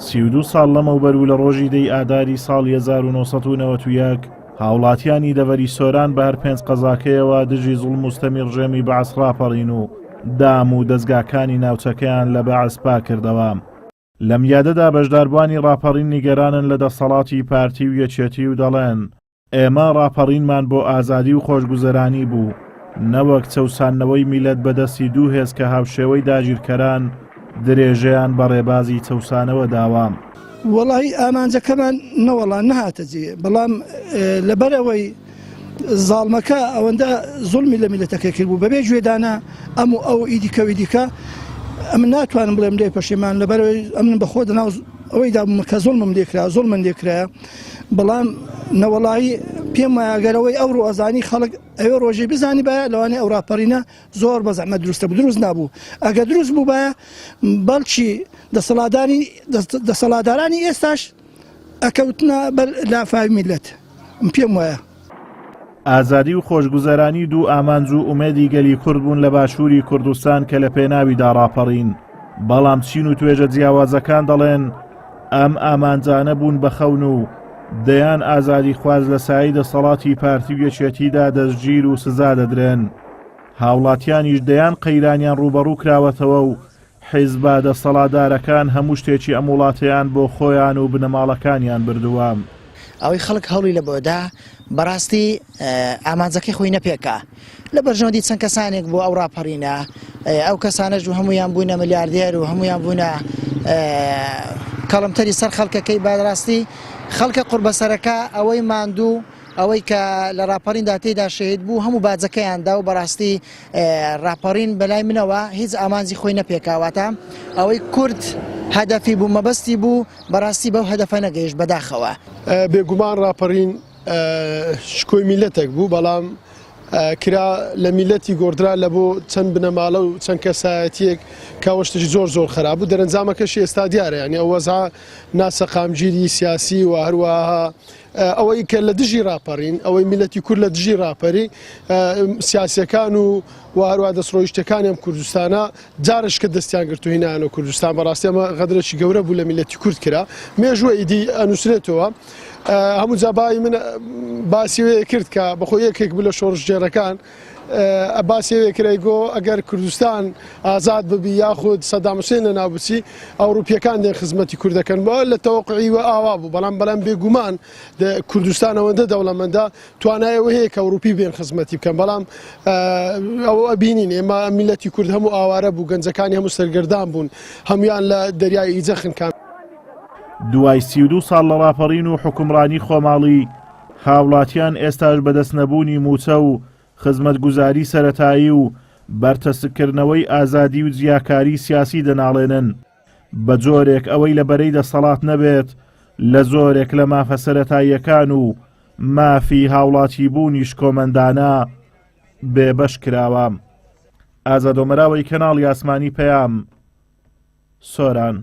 32 ساڵ لەمەوبەر و لە ڕۆژی دەی ئاداری ساڵی 1991 هاوڵاتیانی دەڤەری سۆران بە هەر پێنج قەزاکەیەوە دژی زوڵم و ستەمی ڕژێمی بەعس ڕاپەڕین و دام و دەزگاکانی ناوچەکەیان لە بەعس پاکردەوە. لەم یادەدا بەشداربووانی ڕاپەڕین نیگەرانن لە دەسەڵاتی پارتی و یەکێتی و دەڵێن، ئێمە ڕاپەڕینمان بۆ ئازادی و خۆشگوزەرانی بوو، نەوەک چەوساندنەوەی میللەت بە دەستی دوو هێز کە هاوشێوەی داگیرکەران درێژەیان بە ڕێبازی چەوسانەوە داوە. وەڵاهی ئامانجەکەمان نەوەڵا نەهاتە جێ بەڵام لەبەرئەوەی زاڵمەکە ئەوەندە زوڵمی لە میلەتەکەی کرد بوو بەبێ گوێدانە ئەم و ئەو ئیدی کەوی دیکە ئەمن ناتوانم بڵێم لێ پەشیمان لەبەرەوەی ئەمن بەخۆ دەناو ئەوەی دابووم کە زوڵمم لێکرا زوڵمن لێکرایە بەڵام نەوەڵایی پێم وایە گەرەوەی ئەو ڕۆزانی خەڵک ئەوێ ڕۆژی بزانی باە لەوانەیە ئەو ڕاپەڕینە زۆر بە زەحمەت دروستە بوو دروست نابوو ئەگە دروست بوو باە بەڵکی دەسەڵاتداری دەسەڵاتدارانی ئێستاش ئەکەوتنە بەر لافاوی میلەت پێم وایە. ئازادی و خۆشگوزەرانی دوو ئامانج و ئومێدی گەلی کورد بوون لە باشووری کوردستان کە لە پێناویدا ڕاپەڕین، بەڵام چین و توێژە جیاوازەکان دەڵێن ئەم ئامانجانە بوون بە خەون و دەیان ئازادیخواز لە سایەی دەسەڵاتی پارتی و یەکێتیدا دەستگیر و سزا دەدرێن. هاوڵاتیانیش دەیان قەیرانیان ڕووبەڕوو کراوەتەوە و حیزبە دەسەڵاتدارەکان هەموو شتێکی ئەم وڵاتەیان بۆ خۆیان و بنەماڵەکانیان بردووە. ئەوەی خەڵک هەوڵی لە بۆدا بەڕاستی ئامانجەکەی خۆی نەپێکا لە بەرژەوەندی چەند کەسانێک بۆ ئەو ڕاپەڕینە ئەو کەسانەش و هەمویان بوونە ملیاردێر و هەمویان بوونە کەڵمتەری سەر خەڵکەکەی بەڕاستی خەڵکە قوربەسەرەکە ئەوەی ماندوو ئەوەی کە لە ڕاپەڕیندا تێیدا شەهید بوو هەموو باجەکەیان دا و بەڕاستی ڕاپەڕین بەلای منەوە هیچ ئامانجی خۆی نەپێکا واتە ئەوەی کورد هەدەفی بوو مەبەستی بوو بەڕاستی بەو هەدەفە نەگەیشت بەداخەوە. بێگومان ڕاپەڕین شکۆی میللەتێک بوو بەڵام کرا لە میللەتی گۆڕدرا لە بۆ چەند بنەماڵە و چەند کەسایەتیەک کە ئەوە شتێکی زۆر زۆر خراپ بوو دەرەنجامەکەشی ئێستا دیارە یانی ئەو وەزعە ناسەقامگیری سیاسی و هەروەها ئەوەی کە لە دژی راپەڕین، ئەوەی میللەتی کورد لە دژی راپەری، سیاسیەکان و و هەروە دەستڕۆیشتەکانی ئەم کوردستانە جارش کە دەستیان گرت و هینایانەوە کوردستان بەڕاستی ئەمە غەدرێکی گەورە بوو لە میللەتی کورد کرا مێژووە ئیدی ئەنووسرێتەوە هەموو جابای من باسی وێ کرد کە بەخۆی یەکێک بوو لە شۆڕشگێڕەکان باسی ئەوێ کرای گۆ ئەگەر کوردستان ئازاد ببی یاخود سەدام حوسێن لەناو بچی ئەوروپیەکان دێن خزمەتی کورد دەکەن بۆ لە تەوەقعی وە ئاوا بوو بەڵام بەڵام بێگومان کوردستان ئەوەندە دەوڵەمەندە توانای ئەوە هەیە کە ئەوروپی بێن خزمەتی بکەن بەڵام ئەوە ئەبینین ئێمە میلەتی کورد هەموو ئاوارە بوو گەنجەکانی هەموو سەرگەردان بوون هەمویان لە دەریای ئیجە خنکان. دوای 32 ساڵ لە ڕاپەڕین و حوکمڕانی خۆماڵی، هاوڵاتیان ئێستاش بەدەست نەبوونی مووچە و خزمەتگوزاری سەرەتایی و بەرتەسککردنەوەی ئازادی و جیاکاری سیاسی دەناڵێنن، بە جۆرێک ئەوەی لە بەرەی دەسەڵات نەبێت لە زۆرێک لە مافە سەرەتاییەکان و مافی هاوڵاتیبوونی شکۆمەندانە بێبەش کراوە. ئازاد ئۆمەراوەی کەناڵی ئاسمانی پەیام، سۆران.